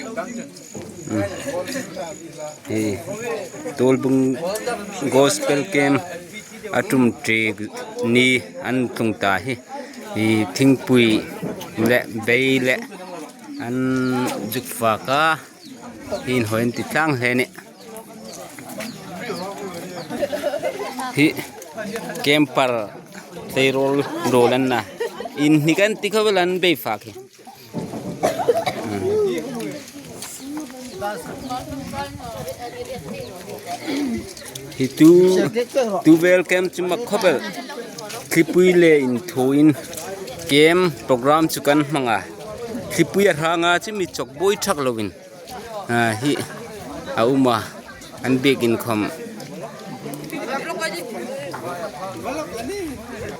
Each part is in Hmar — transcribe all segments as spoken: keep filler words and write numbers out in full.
Hmm. Hi, Tuolbung Gospel Camp a ṭum ṭik ni an tlung ta hi. Hi thingpui le bei le an zuk fak a. Hi inhawi an ti tlang hle a nih. Hi camper tleirawl rawl an na. Inhnik an ti kha bel an bei fak hi. Hi tu, tu vel camp chu mak khawp el. Thlipui le inthuoin camp program chu kan hmang a. Thlipui a hrang a chu mi chawk buoi thak loin. A, hi a um a, an biekin khawm.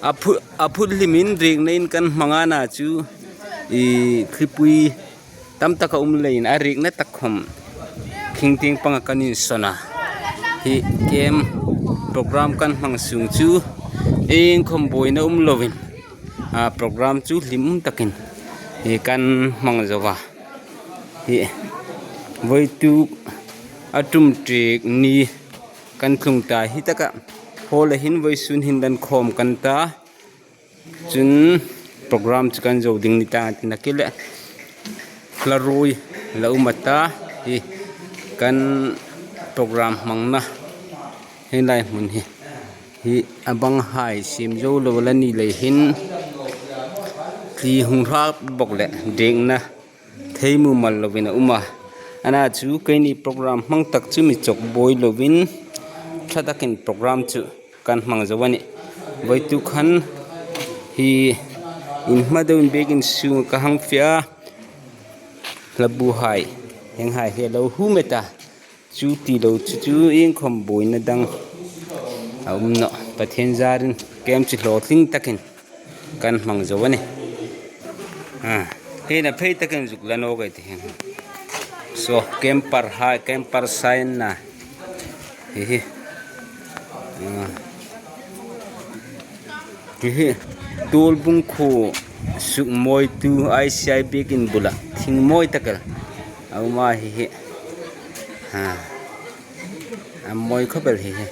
A phu-, a phut hlimin riekna in kan hmang a, na chu i thlipui tam tak a um leiin a riekna tak khawm khing tieng panga kan insawn a. Hi camp program kan hmang sung chu iengkhawm buoina um loin, a, program chu hlim takin hi kan hmang zo a. Hi, voituk a ṭum ṭik ni kan tlung ta hi taka, hall-a hin voisun hin dan khawm kan ta. Chun program chu kan zo ding ni ta, tina kile hla ruoi la um a ta. Hi kan program hmangna hi lai hmun hi. Hi a banghai siem zo lo la ni lei hin tli hung hra bawk le riekna thei mumal loin a um a. Ana chu keini program hmang tak chu mi chawk buoi loin ṭha takin program chu kan hmang zo a nih. Voituk khan hi in hma deuin biekin sunga ka hang fe a. Hla buhai, hienghai hi a lo hum ta. Chu ti lo chu chu iengkhawm buoina dang a um nawh. Pathien zarin camp chu hlawtling takin kan hmang zo a nih. A, hi na phei takin zuk la nawk ei ti hieng. So, camper hai, camper sign na. Hi hi. A. Hi hi. Tuolbung khuo suk mawitu I C I biekin bula thing mawi tak el a um a hi hi. Ha. A mawi khawp el hi hi.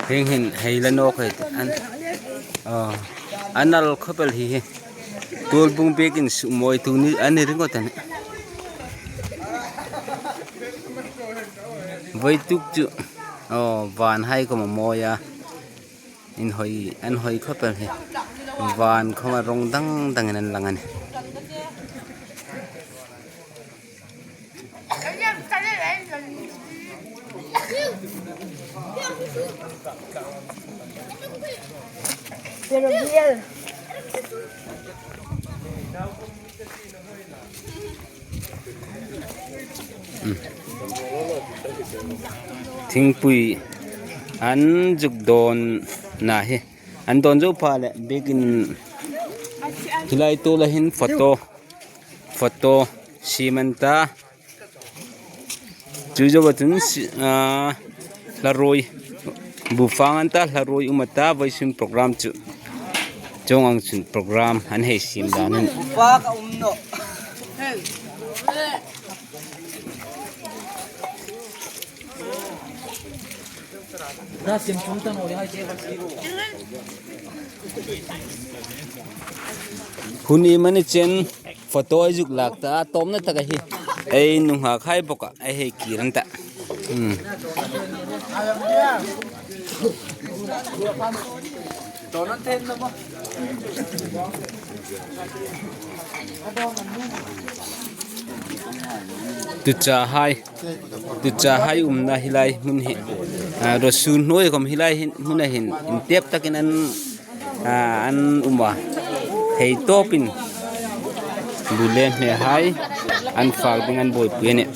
Hieng hin hei la nawk ei ti. An, a, a nal khawp el hi hi. Tuolbung biekin suk mawitu ni, a ni ringawt a nih. Voituk chu, a, vanhai khawm a mawi a. Inhawi, an hawi khawp el hi. Van khawma rawng dang dangin an lang a nih. Thingpui an zuk dawn na hi. An dawn zo pha le biekin hi lai tuola hin photo, photo siem an ta. Chu zoa chun si-, a, hla ruoi, bu fang an ta, hla ruoi um a ta, voisun program chu. Chuong ang chun program an hei siem dan a nih. Upa ka um nawh. Hun iemani chen photo ei zuk lak ta, a tawpna taka hi ei nunghak hai bawk a, ei hei kir an ta. Hmm. Tuchahai, tuchahai umna hi lai hmun hi, a, ruo sun hnuoi khawm hi lai hin, hmuna hin intep takin an, a, an um a. Hei tawpin bu le hmehai an fak ding an buoipui a nih.